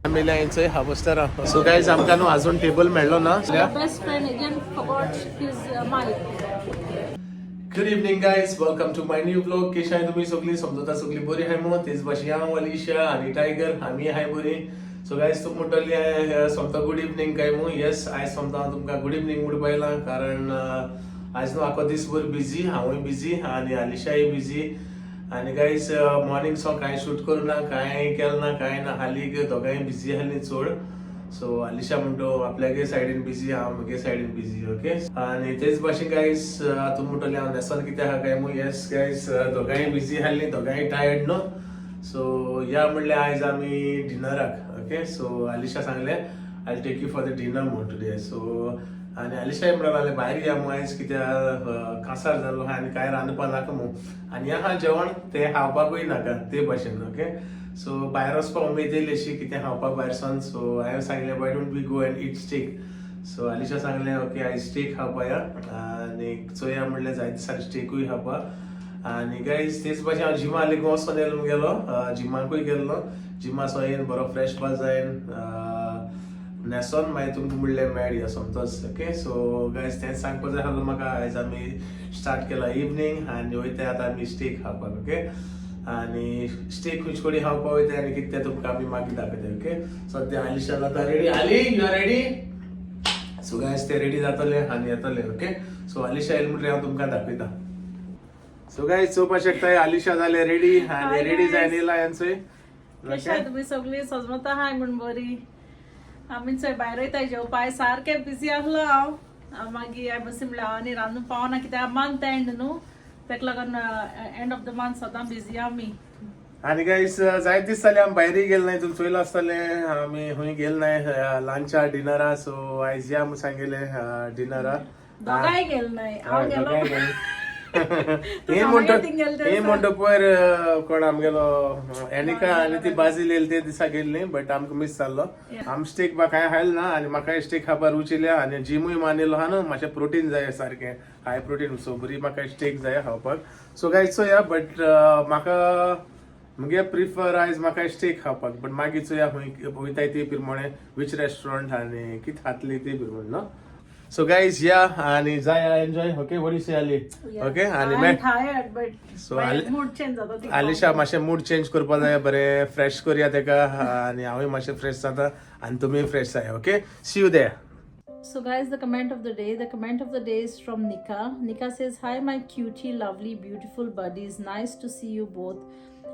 आमी यांचोय हार्वेस्टरा. So guys, आमकां न्हू अजून टेबल मेळ्ळो ना. My best friend again forgot his mic. Good evening, guys, welcome to my new vlog. कशी आहे तुम्ही सगळी? समजता सगळी बरी आहे मग. तेच भाशेन हांव, अलिशा आणि टायगर, आमी हाय बरी. सो गायज, तुम म्हणटली सोमता गुड इवनिंग काय मग. येस, आयज सोमता हांव तुमकां गुड इवनिंग म्हणून पायलां, कारण आयज न्हू आखो दीसभर बिजी. हांवूय बिजी आनी अलिशाय बिजी. आनी गायज, मॉर्निंग सावन कांय शूट करूं ना, कांय केलें ना, कांय ना. हालीं दोगांय बिजी आहलीं चड. सो अलिशा म्हणटो आपल्यागे सायडीन बिजी, हांव म्हगे सायडीन बिजी. ओके, आनी तेच भाशेन गायज, तूं म्हणटली हांव न्हेसोन कित्याक आहा काय मग. येस गायज, दोगांय बिजी आहलीं, दोगांय टायर्ड न्हू. सो या म्हणल्यार आयज आमी डिनराक. ओके, सो अलिशा सांगलें, "I take you for the dinner" म्हूण टुडे. सो आनी अलिशाय म्हणून लागलें, भायर या मग आयज, कित्याक कासार जालो आहा आनी कांय रांदपा नाका म्हूण, आनी आहा जेवण तें खावपाकूय नाका ते भाशेन. ओके, सो भायर वचपाक उमेद येयली अशी कितें खावपाक भायर सन. सो हांवें सांगलें, "Why don't we go and eat steak?" So Alisha सांगलें, "ओके, आयज स्टेक खावपा या." आनी चोया म्हणलें, जायते दिसांनी स्टेकूय खावपा. आनी गायज, तेच भाशेन हांव जिमा हालीं वचोन येयलो गेलो, जिमाकूय गेल्लो. जिमा सो येयन बरो फ्रेश बा जायन न्हेसोन मागीर तुमकां म्हणलें मेळया सोमतोच. ओके, सो गायज, तेंच सांगपा जाय आसलो म्हाका. आयज आमी स्टार्ट केला इवनींग आनी वयता आतां आमी स्टेक खावपाक. ओके, आनी स्टेक खंयचे कडेन खावपाक वयता आनी कितें तें तुमकां आमी मागीर दाखयता. ओके, सद्या आलिशा जाता ready. Ali, you are ready? So guys, ते रेडी जातले आनी येतले. ओके, सो आलिशा येयले म्हणटकीर हांव तुमकां दाखयता. सो गायज, चोवपाक शकता, आलिशा जाले रेडी आनी Hi, ready guys. जायन येयला यांचोय. कशें आहाय तुमी सगळीं? सजमता हाय म्हूण बरी. आमी चोय भायर वयताय जेवपाक. सारकें बिजी आसलो हांव. मागीर हांवें बसी म्हणल्यार हांव आनी रांदूंक पावना, कित्याक मंथ एंड न्हू, तेका लागून एंड ऑफ the month सदां बिजी आमी. आनी गायस, जायते दीस जाले आमी भायरय गेले नाय. तुमी चोयलां आसतलें, आमी खंय गेले नाय लंचा डिनरा. सो आयज या म्हूण सांगिल्लें डिनरा. दोगांय गेले नाय, हांव गेलो. हे म्हणतो हे म्हणतो पयर कोण आमगेलो एनिका आनी ती बाजील येयली ते दिसा गेल्ली, बट आमकां मिस जाल्लो. आम स्टेक बा कांय खायल ना आनी म्हाकाय स्टेक खावपाक रुच येयल्या आनी जिमूय मानिल्लो आहा न्हू, मातशें प्रोटीन जाय सारकें, हाय प्रोटीन. सो बरी म्हाका स्टेक जाय खावपाक. सो गायज, चोया, बट म्हाका मुगे प्रिफर आयज म्हाका स्टेक खावपाक, बट मागीर चोया खंय वयताय ते प्रमाणे, which restaurant आनी कितें खातली ते प्रमाणे न्हू. सो गायज, या आनी जाया enjoy. Okay, what you say, Ali? Okay, आनी I may am tired, but So, mood change जाता ती. आलिशा मातशें मूड चेंज करपा जाय, बरें फ्रेश करया तेका आनी हांवूय मातशें फ्रेश जाता आनी तुमी फ्रेश जाय. Okay, see you there. So, guys, the comment of the day. The comment of the day is from Nika. Nika says, "Hi, my cutie, lovely, beautiful buddies. Nice to see you both,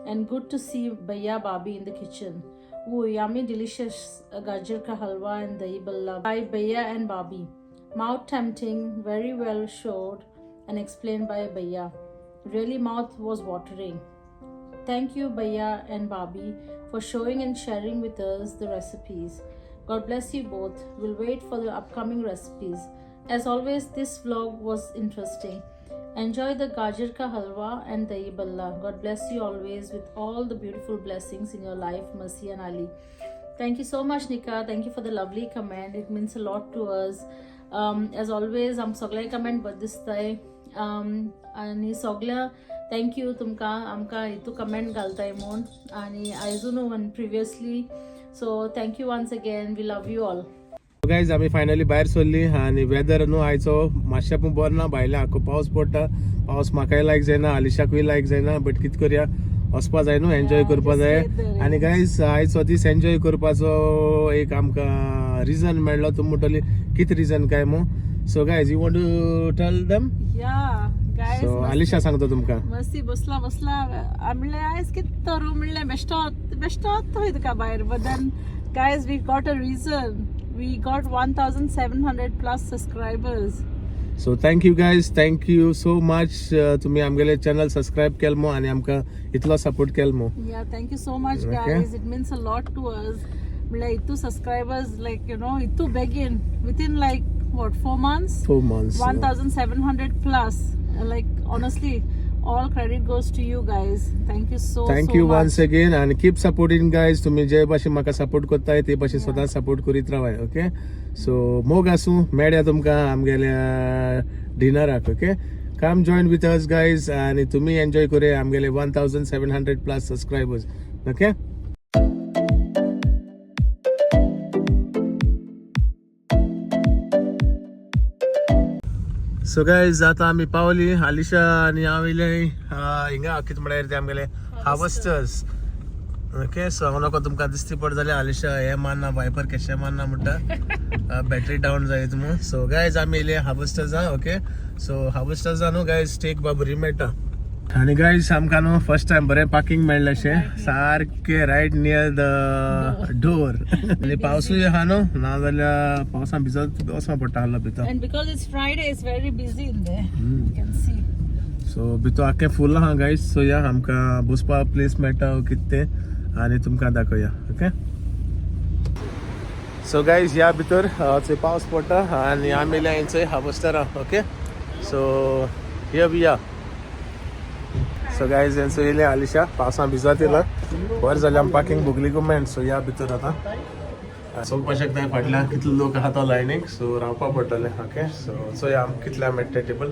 and good to see Bhaiya Bhabhi in the kitchen. Ooh, yummy, delicious gajar ka halwa and dahi balla by Bhaiya and Bhabhi. Mouth tempting, very well showed and explained by Bhaiya. Really, mouth was watering. Thank you, Bhaiya and Bhabhi, for showing and sharing with us the recipes. God bless you both. We'll wait for the upcoming recipes. As always, this vlog was interesting. Enjoy the gajar ka halwa and dahi balla. God bless you always with all the beautiful blessings in your life, Masi and Ali." Thank you so much, Nika. Thank you for the lovely comment. It means a lot to us. As always, आम सगळे comment बरें दिसताय आनी सगळ्या thank you तुमकां, आमकां हितू comment घालताय म्हूण आनी आयजून one previously. So thank you once again. We love you all. Guys, आमी फायनली भायर सरली आनी वेदर न्हू आयचो मातशें पूण बरो ना. भायल्या आख्खो पावस पडटा. पावस म्हाकाय लायक जायना, आलिशाकूय लायक जायना, बट कित करया, वचपा जाय न्हू, एन्जॉय करपा जाय. आनी गायज, आयचो दीस एन्जॉय करपाचो एक आमकां रिजन मेळ्ळो. तुमी म्हणटली कित रिजन काय मू. So guys, you want to tell them? Yeah guys. So Alisha सांगता तुमकां. मस्ती बसला बसला म्हणलें, आयज कित तर म्हणलें, बेश्टोत बेश्टोत वय तुका भायर. But then guys, we got a reason. We got 1700 plus subscribers. So thank you guys, thank you so much. तुमी आमगेले चॅनल सबस्क्रायब केल मू आनी आमकां इतलो सपोर्ट केल मू. Yeah, thank you so much, guys. It means a lot to us. म्हणल्यार इतू subscribers, like इतू बेगीन, within like what, 4 months? 4 months. 1700 plus. Like, honestly, all credit goes to you guys. Thank you so thank so you much. Once again आनी keep supporting guys. तुमी जे भाशेन म्हाका support करताय, ते भाशेन सदांच सपोर्ट करीत रावाय. ओके, सो मोग आसूं. मेळया तुमकां आमगेल्या डिनराक. Okay, come join with us, guys, आनी तुमी एन्जॉय करूया आमगेले 1700 plus subscribers. Okay. So guys, आतां आमी पावली. आलिशा आनी हांव येयले हिंगा, कितें म्हळ्यार ते आमगेले हार्वस्टर्स. ओके, सो हांव नको तुमकां दिसती पड जाल्यार आलिशा हे मारना, वायपर केशे मारना म्हणटा, बॅटरी डावन जायत म्हूण. सो गायज, आमी येयले हार्वस्टर्सा. ओके, सो हार्वस्टर्सा न्हू गायज, स्टेक बा बरी मेळटा. आनी गायज, आमकां न्हू फर्स्ट टायम बरें पार्किंग मेळ्ळें अशें सारकें रायट नियर the door. आनी पावसूय आहा न्हू, नाजाल्यार पावसान भिजत वचपा पडटा आहलो भितर. And because it's Friday, it's very busy in there. You can see. So भितर आख्खें फूल आहा गायज. सो या, आमकां बसपा प्लेस मेळटा कितें तें आनी तुमकां दाखोवया. ओके, सो गायज, ह्या भितर थंय पावस पडटा आनी आमी येयल्या हेंचय हार्वस्टरा. Okay, so here we are. So guys, हेंचो येयलें आलिशा पावसान भिजत येयला. बरें जालें आमी पार्किंग भोगली मेन. सो ह्या भितर आतां चोवपा शकता, फाटल्यान कितलो लोक आहा तो लायनीक. सो रावपा पडटलें. ओके, सो चोया आमकां कितल्या मेळटा टेबल.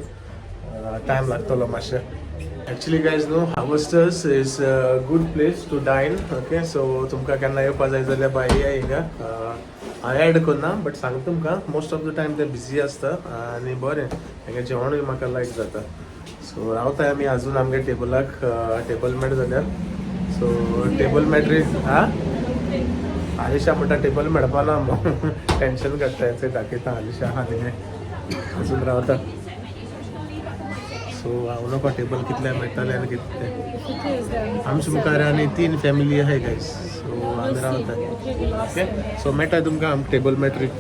टायम लागतलो मातशें. एक्चुली गायज न्हू, Harvesters is a good place to dine. Okay, so तुमकां केन्ना येवपा जाय जाल्यार बाय या हिंगा. हांव एड करना, बट सांगता तुमकां, मोस्ट ऑफ the time ते बिजी आसता आनी बरें हांगा जेवणूय म्हाका लायक जाता. सो रावताय आमी अजून आमगे टेबलाक, टेबल मेळ जाल्यार. सो टेबल मेळ्ळी हा. आलिशा म्हणटा टेबल मेळपा ना, टेन्शन काडटा. हें दाखयता आलिशा आहा तिणें अजून रावता. सो हांव नको टेबल कितले मेळटले आनी कितले. If it is, then आमच्या मुखार आनी तीन फॅमिली आहाय गायज. सो आमी रावता. Okay, we'll ask. Okay, so मेळटा तुमकां आमकां टेबल मेट्रीक.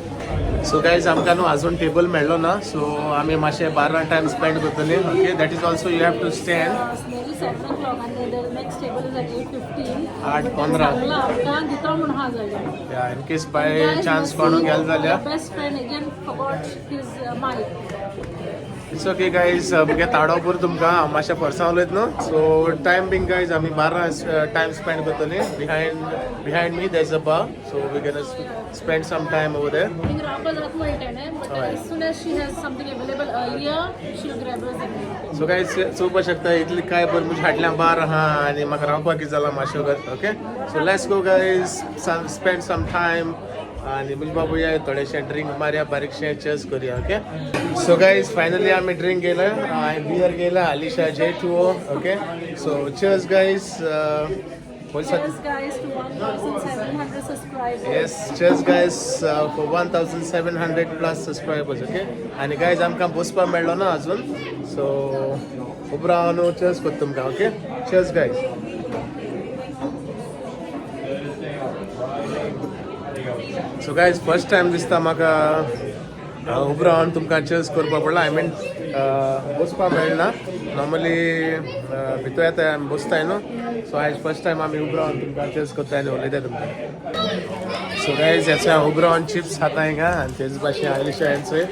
सो गायज, आमकां न्हू अजून टेबल मेळ्ळो ना, सो आमी मातशें बारा टायम स्पेंड करतले. Okay, that is also you have to stand. It's nearly 7 o'clock and the next table is at 8:15. 8:15. सांगला आमकां दिता म्हूण आहा जाल्यार. इन केस बाय चान्स कोणू गेलो जाल्यार. Best friend again forgot his mic. It's okay guys, मुगे ताडो पुरो तुमकां. हांव मातशें पर्सनल उलयत न्हू. सो टायम बींग गायज, आमी 12 टायम स्पेंड करतली. Behind me there is a bar, so we can spend some time over there. Thing रावपा जात म्हणटा न्ही, but हय. As soon as she has something available earlier, she'll grab us again. So guys, चोवपाक शकता, इतली काय बरं म्हणजे फाटल्यान बार आहा आनी म्हाका रावपाक कितें जालां मातशें वगत. Okay, so let's go guys, spend some time आनी म्हजे बाबू या, थोडेशें ड्रिंक मारया, बारीकशें चर्स करूया. ओके, सो गायज, फायनली आमी ड्रिंक घेयला, हांवें बियर घेयला, Alisha J2O. Okay, so cheers guys. Cheers guys to 1,700 subscribers. Yes, cheers guys for 1700 plus subscribers, okay? आनी गायज, आमकां बसपा मेळ्ळो ना अजून, सो उबो रावन चर्स करता तुमकां. Okay, cheers guys. So guys, first time दिसता म्हाका उबो रावन तुमकां चर्स करपा पडला. I mean, बसपा मेळना. नॉर्मली भितर येता आमी बसताय न्हू. सो आयज फर्स्ट टायम आमी उबो रावन तुमकां चर्स करताय आनी उलयताय तुमकां. सो गायज, हेचा उबो रावन चिप्स खाता हिंगा आनी तेच भाशेन आयलिशा हेंचोय.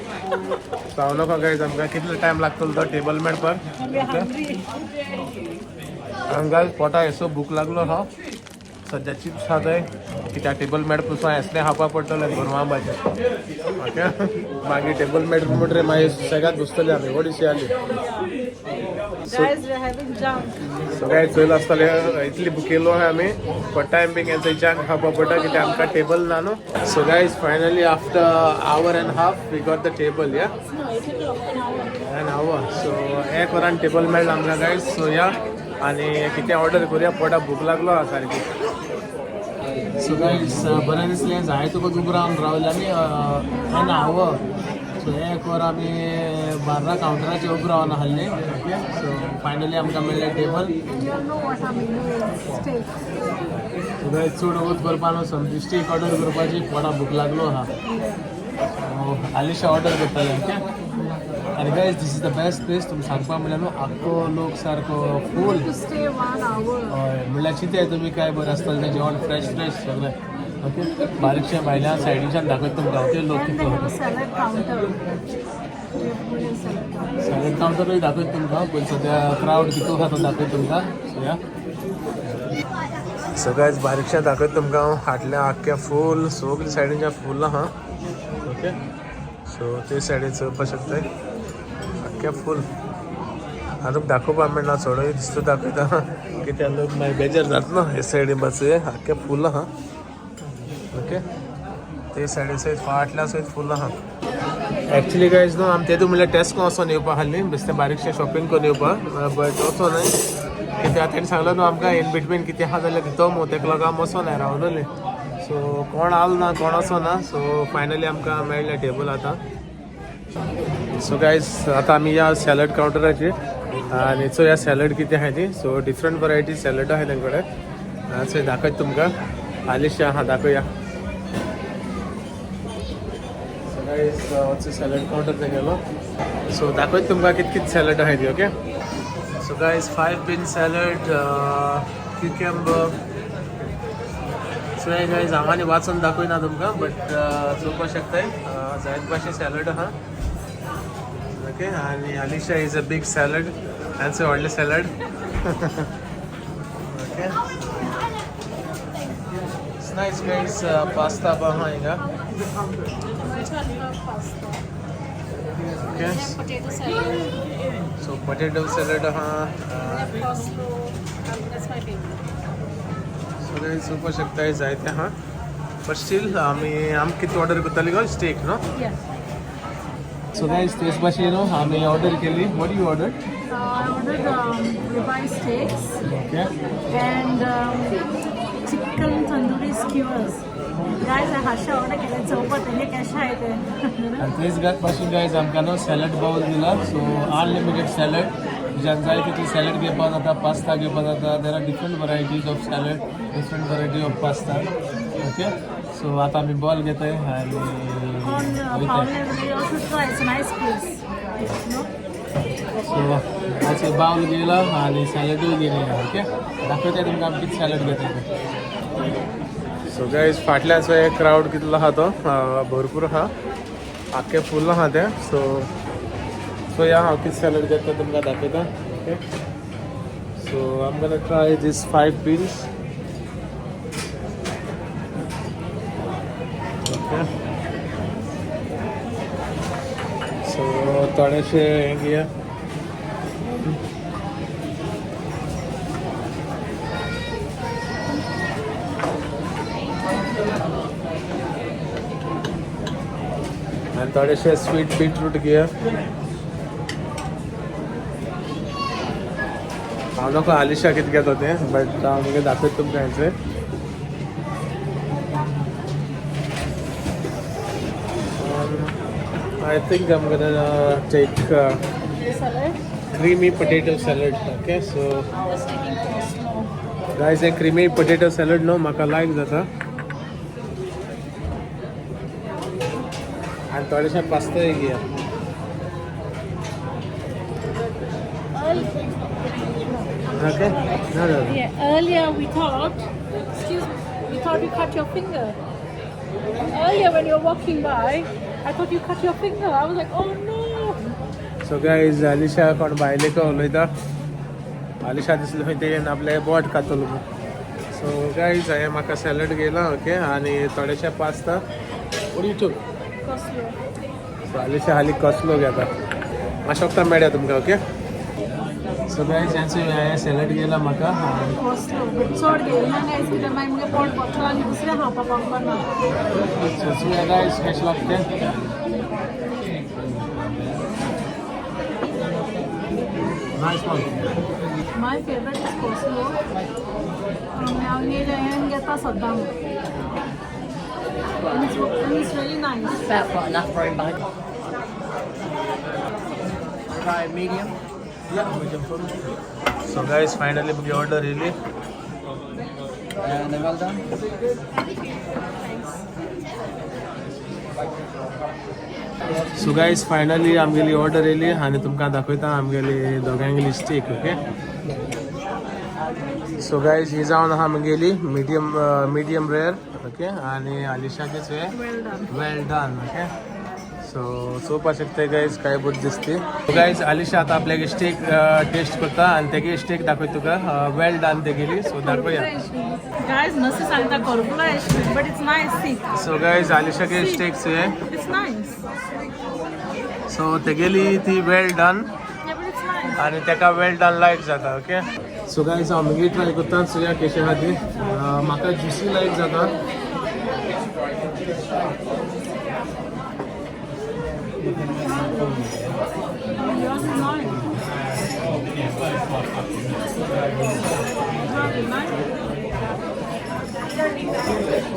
सो हांव नको गायज, आमकां कितलो टायम लागतलो तो टेबल मेळपाक. We are hungry. आनी गायज, पोटा येसो भूक लागलो हा. सध्या चिप्स खाताय कित्याक टेबल मेळ पसून असलें खावपा पडटलें गोरवां भाशेन. ओके, मागीर टेबल मेळ म्हणटकीर मागीर सुसेगाद बसतले आमी व्हडशी आली. Guys, we are having junk. So guys, चोयला आसतले, इतली भुकेलो आहा आमी. फॉर टायम बींग हेंचो जंक खावपा पडटा कित्याक आमकां टेबल ना न्हू. So guys, finally after hour and half we got the table, yeah. No, it took an hour. An hour. So एक वरान टेबल मेळ्ळा आमकां गायज. सो या आनी कितें ऑर्डर करूया, पोटाक भूक लागलो आहा सारकी. सो गायज, बरें दिसलें जाय तुका. उबो रावन रावले आमी एन our. सो एक वर आमी 12 कावंटराचेर उबो रावन आहले. ओके, सो फायनली आमकां मेळ्ळें table. And you all know what our menu is. Steak. So guys, चड वत करपा न्हू, समजी स्टेक ऑर्डर करपाची, पोटाक भूक लागलो आहा. सो आलिशा ऑर्डर करताले. ओके, आनी guys, this is the best place. तुमी सांगपा म्हणल्यार न्हू, आख्खो लोक सारको फूल. To stay one hour. हय, म्हणल्यार चिंताय तुमी काय बरें आसतलें तें जेवण, फ्रेश फ्रेश सगळें. ओके, बारीकशें भायल्यान सायडीच्यान दाखयता तुमकां. ओके, लोक And they कितलो. Have a salad counter. They have put a salad counter. Salad कावंटरूय दाखयता तुमकां, पयलीं सद्या क्रावड कितू आहा तो दाखयता तुमकां. सो या, सगळ्याच बारीकशें दाखयता तुमकां हांव. फाटल्यान आख्खें फूल, सगळे सायडीच्यान फूल आहा. ओके, सो ते सायडीन चोवपाक शकताय, आख्खें फूल. आतां दाखोवपा मेळना, चडय दिसता दाखयता कित्याक लोक मागीर बेजार जातलो. हे सायडीन बस आख्खें फूल आहा. ओके, ते सायडीन सयत, फाटल्या सयत फूल आहा. एक्चुली गायज न्हू आमी तेदू म्हणल्यार टेस्को वचोन येवपा आहली, बेश्टें बारीकशें शॉपिंग करून येवपा, बट वचो न्हय कित्याक तेणें सांगलो न्हू आमकां इन बिटवीन कितें आहा जाल्यार दितो मू, तेका लागून आमी वचोनाय रावलोली. सो कोण आलो ना, कोण वचोना. सो फायनली आमकां मेळ्ळें टेबल आतां. सो गायज आतां आमी ह्या सॅलड कावंटराचेर आनी चोया सॅलड कितें आहा ती. सो डिफरंट वरायटी सॅलड आहा तेंचे कडेन. सो दाखयता तुमकां, आलिशा आहा, दाखोवया. सो गायज वचो सॅलड कावंटर तेगेलो. सो दाखयता तुमकां कित कित सॅलड आहा ती. Okay, so guys, 5 bean salad, cucumber. So hey guys, हांव आनी वाचून दाखयना तुमकां, बट चोवपाक शकताय जायत भाशे सॅलड आहा. ओके, आनी Alisha is a big salad आनी व्हडलें salad. Okay, it's nice guys. Pasta बा आहा हिंगा. Okay, Potato salad. So potato salad आहा. Coleslaw. That's my favorite. So guys, चोवपाक शकताय जायते आहा, बट स्टील आमी आमी कितें ऑर्डर करताली गो? स्टेक न्हू? Yeah. So guys, तेच भाशेन न्हू आमी ऑर्डर केली. What you order? I ordered ribeye steaks okay and chicken tandoori skewers. Guys, I हाशा order केले, चौपट तेंगे कशें आहे ते. आनी तेच भाशेन गायज आमकां न्हू सॅलड बावल दिला. सो अनलिमिटेड सॅलड, तुज्यान जाय तितली सॅलड घेवपाक जाता, पास्ता घेवपाक जाता. There are different varieties of salad, different variety of pasta. Okay, so आतां आमी बॉल घेताय आनी On वयताय. Paul, you also try. It's a nice place. No? So अशें बावल घेयला आनी सॅलडूय घेयला. ओके, दाखयता तुमकां आमी कितें सॅलड घेता ते. सो गायज, फाटल्यान सो एक क्रावड कितलो आहा तो भरपूर आहा, आख्खे फूल आहा ते. सो सो या, हांव कितें सॅलड घेता तुमकां दाखयता. Okay, so I'm gonna try this 5 beans. Okay, so थोडेशे हें घेया. आनी थोडेशे स्वीट बीटरूट घेया. हांव नको आलिशा कितें घेता तें, बट हांव मागीर दाखयता तुमकां हेंचें. I think I'm gonna take Salad. Creamy potato salad. Okay, so Just taking coleslaw. Guys, hey creamy potato salad न्हू म्हाका लायक जाता. आनी थोडेशे पास्ताय घेया. Okay. No. Yeah, earlier we thought, excuse me, we thought you cut your finger. Earlier when you were walking by, I thought you cut your finger. I was like, oh no. So guys, Alisha कोण भायले को उलयता, आलिशा दिसलें खंय तें आपलें बोट खातलो म्हूण. So guys, हांवें म्हाका सॅलड घेयला. ओके, आनी थोडेशे pasta. What you took? Coleslaw. So Alisha हाली कसलो घेता, मातशें वखदां मेळया तुमकां. ओके, सो गायज, हेंचो सॅलड घेयला म्हाका. Coleslaw. But चड घेयना गायज, कित्याक मागीर मुगे पोट भरतलो आनी दुसरें खावपाक पावपा ना. सो चोया गायज कशें लागता तें. Nice one. My favorite is coleslaw. हांव येयलें हांवें घेता सद्दां. And it's really nice. About got enough room, bud. Try medium. Yeah, medium for me. So guys, finally we order really. And well done. Thanks. So guys, finally आमगेली order येयली आनी तुमकां दाखयता आमगेली दोगांयगेली स्टेक. ओके, सो गायज, ही जावन आहा आमगेली medium medium rare. Okay, आनी आलिशाचेच हे Well done. Well done. Okay, so चोवपाक शकता गायज, काय बरी दिसती. सो गायज, आलिशा आतां आपल्याक स्टेक टेस्ट करता आनी तेगे स्टेक दाखयता तुका. वेल डन तेगेली. सो दाखोवया. Guys, मस्त सांगता करपुला, but it's nice. See, so guys, आलिशागे stake हे. It's nice. सो तेगेली ती वेल done. Yeah, but it's nice. आनी तेका वेल डन लायक जाता. ओके, सो गायज, हांव मागीर ट्राय करता. चोया कशें आहा ती. म्हाका ज्युसी लायक जाता. Yours is nice.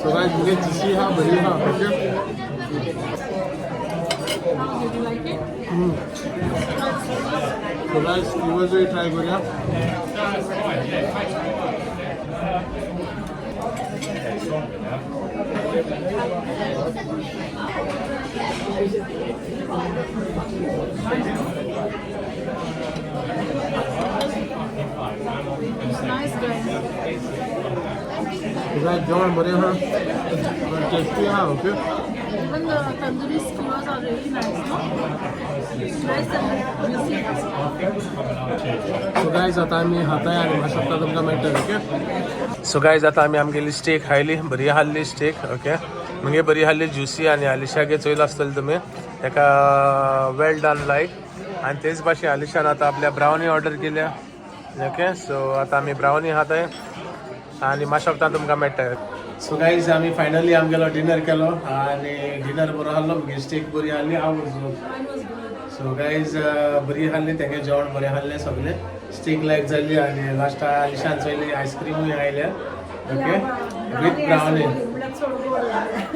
So guys, मुगे जुसी हा, बरी हा, okay. Did you like it? So guys, स्क्यूअर्सही try करूया. It's nice, guys. So guys, जेवण बरें हा, टेस्टी हा, okay. Even the tandoori skewers are really nice, no? Nice and juicy. So guys, आता आम्ही हाताय आणि मातशें तुमकां मेळटा, ओके. सो गायज, आता आम्ही आमगेली स्टेक खायली, बरी आहली स्टेक, ओके. म्हणजे बरी आहली, ज्युसी. आनी आलिशागे चोयला आसतलें तुमी, ताका वेल डन लायक. आनी तेच भाशेन आलिशान आतां आपल्या ब्रावनी ऑर्डर केल्या, ओके. सो आतां आमी ब्रावनी खाताय आनी मातशें वखदान तुमकां मेळटा. सो गायज, आमी फायनली आमगेलो डिनर केलो आनी डिनर बरो आहलो. मुगे स्टेक बरी आहली. हांव Mine was good. So guys, बरी आहली तेंगे जेवण, बरें आहलें सगळें. स्टेक लायक जाली आनी लास्टाक आलिशान चोयली, आयस्क्रीमूय आयल्या, ओके, विथ ब्रावनी.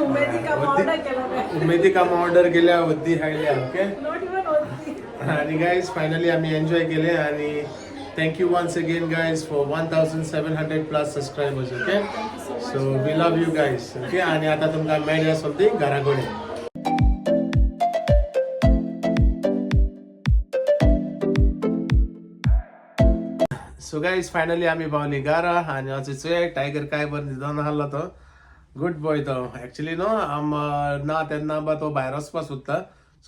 उमेदी काम ऑर्डर केला. उमेदी काम ऑर्डर केल्या, वद्दी आयल्या, ओके. Not even वद्दी. आणि गायज, फायनली आम्ही एन्जॉय केले आणि thank you once again, guys, for 1700 plus subscribers, okay. So we love you guys, okay. आणि आता तुमकां मेळया सोमती घरा कडेन. सो गायज, फायनली आमी पावली घरा आनी अशें चोय, टायगर काय बरो न्हिदोन आहलो तो. गुड बॉय तो. एक्चुली न्हू आम ना तेन्ना बा तो भायर वचपा सोदता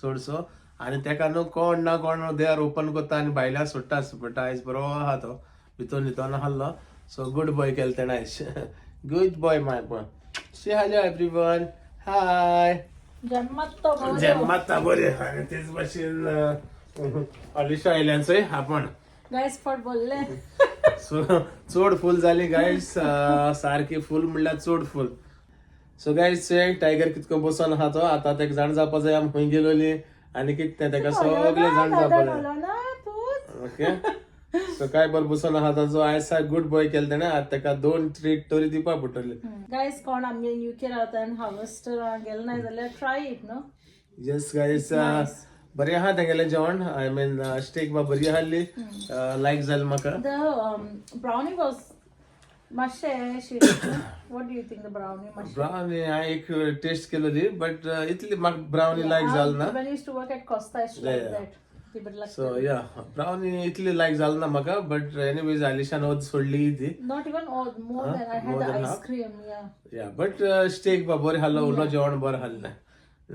चडसो आनी तेका न्हू कोण ना कोण देर ओपन करता आनी भायल्यान सोडटा, बट आयज बरो आहा तो, भितर न्हिदोन आहलो. सो गुड बॉय केलें तेणें आयज. Good boy, my boy. Say hello, everyone. Hi. जन्मात तो बरो. जन्मात बरें. आनी तेच भाशेन अलिशा आयल्यान चोय आपण. गायज, फट बोलले. सो चड फूल जाली गायज, सारकी फूल म्हणल्यार चड फूल. सो गायज, टायगर कितको बसोन आहा तो. आतां तेका जाण जावपा जाय आमी खंय गेलोली आनी कितें तें, तेका सगळें जाण जावपा जाय. ना तूं. ओके, सो काय बरो बसोन आहा ताजो. आयज गुड बॉय केलें तेणें. आतां तेका दोन ट्रीट तरी दिवपा पडटली. गायज, कोण आमगे युके रावता आनी हार्वेस्टर गेले ना जाल्यार ट्राय it, न्हू. येस गायज, बरें आहा तेगेलें जेवण. I mean, stake बा बरी आहली, लायक जालें म्हाका. The brownie was मातशें. What do you think, the brownie मातशें? ब्रावनी हांवें एक टेस्ट केलेली, बट इतली म्हाका ब्रावनी लायक जाल ना. When I used to work at Costa, I used to like that. ती बरी लागता. सो या, ब्रावनी इतली लायक जाल ना म्हाका, बट एनीवेज आलिशान वच सोडली ती. Not even all, more than I had more the than ice half? cream, yeah. या, बट स्टेक बा बरें खाल्लो, उरलो जेवण बरें खाल्लें,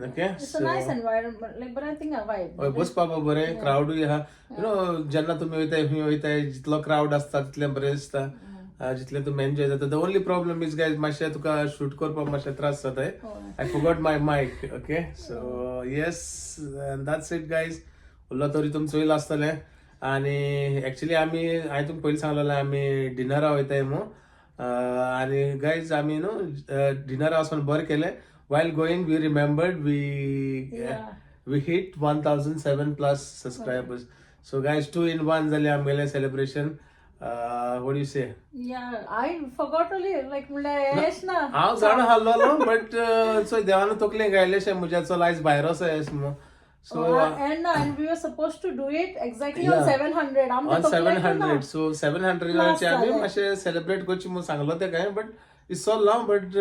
okay. It's a nice environment, like, but I think a vibe. हय, बसपा बा बरें, क्रावडूय आहा. You know, जेन्ना तुमी वयताय, खंय वयताय, जितलो क्रावड आसता तितलें बरें दिसता, जितलें तुमी एन्जॉय जाता. The only problem is, guys, मातशें तुका शूट करपाक मातशें त्रास जाताय. I forgot my mic, okay. So yes, that's it, guys. उरलो तरी तुमी चोयलां आसतलें. आनी एक्चुली आमी, हांवें तुमकां पयलीं सांगलेलें, आमी डिनरा वयताय म्हूण. आनी गायज, आमी न्हू डिनरा वचून बरें केलें. While going, we remembered we we hit 1007 plus subscribers. So guys, two in one जालें आमगेलें celebration. What you say? Yeah, I forgot only, like, म्हणल्यार येश ना. हांव जाणा आहलोलो, बट चोय, देवान तकलें घायलेशें म्हज्या, चल आयज भायर वचो येस म्हूण. So And we were supposed to do it exactly on 700. आमच्या ऑन तकलेक सेवन ना. हंड्रेड. सो 700 आमी जालें. मातशें सेलिब्रेट करचें म्हूण सांगलो तें काय, बट इसोल्लो. बट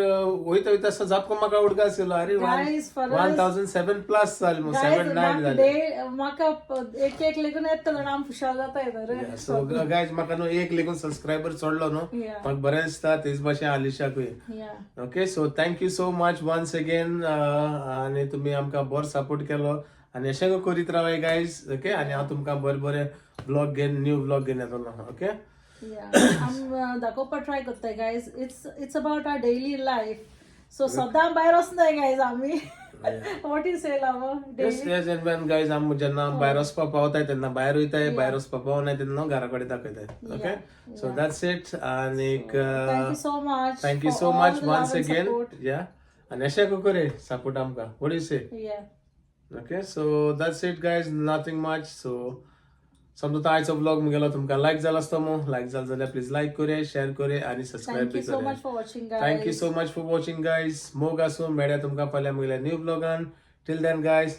वयता वयता असो जापको म्हाका उडगास येयलो, अरे, Guys, for 1007 plus जालें म्हूण. Guys, seven nine म्हाका जालें. म्हाका एक एक लेगून येता जाणा, आम खुशाल जाता रे. सो गायज, म्हाका न्हू एक लेगून सबस्क्रायबर चडलो न्हू, म्हाका बरें दिसता. तेच भाशेन आलिशाकूय. Okay, so thank you so much once again. आनी तुमी आमकां बरो सपोर्ट केलो आनी अशें करीत रावाय गायज, ओके. आनी हांव तुमकां बरें बरें ब्लॉग घेवन, न्यू ब्लॉग घेवन येतलो, ओके. Yeah, आम दाखोवपा ट्राय करताय, guys. It's about our daily life, so सदां भायर वचनाय गायज आमी. What you say, love? Yes yes and when guys, आम जेन्ना भायर वचपाक पावताय तेन्ना भायर वयताय, भायर वचपाक पावनाय तेन्ना घरा कडेन दाखयताय, ओके. So that's it. आनीक Thank you so much. Thank you so much once again. या, आनी अशें करे सपोर्ट आमकां. What you say? Yeah. Okay, so that's it guys, nothing much. So समजा आयचो व्लॉग मुगेलो तुमकां लायक जाला आसतो मू, लायक जालो जाल्यार प्लीज लायक करूया, शेअर करूया आनी subscribe Thank you so करूया. Much for watching, guys. Thank you so much for watching guys. मोग आसूं, मेळया तुमकां फाल्यां मुगेल्या न्यू व्लॉगान. Till then guys,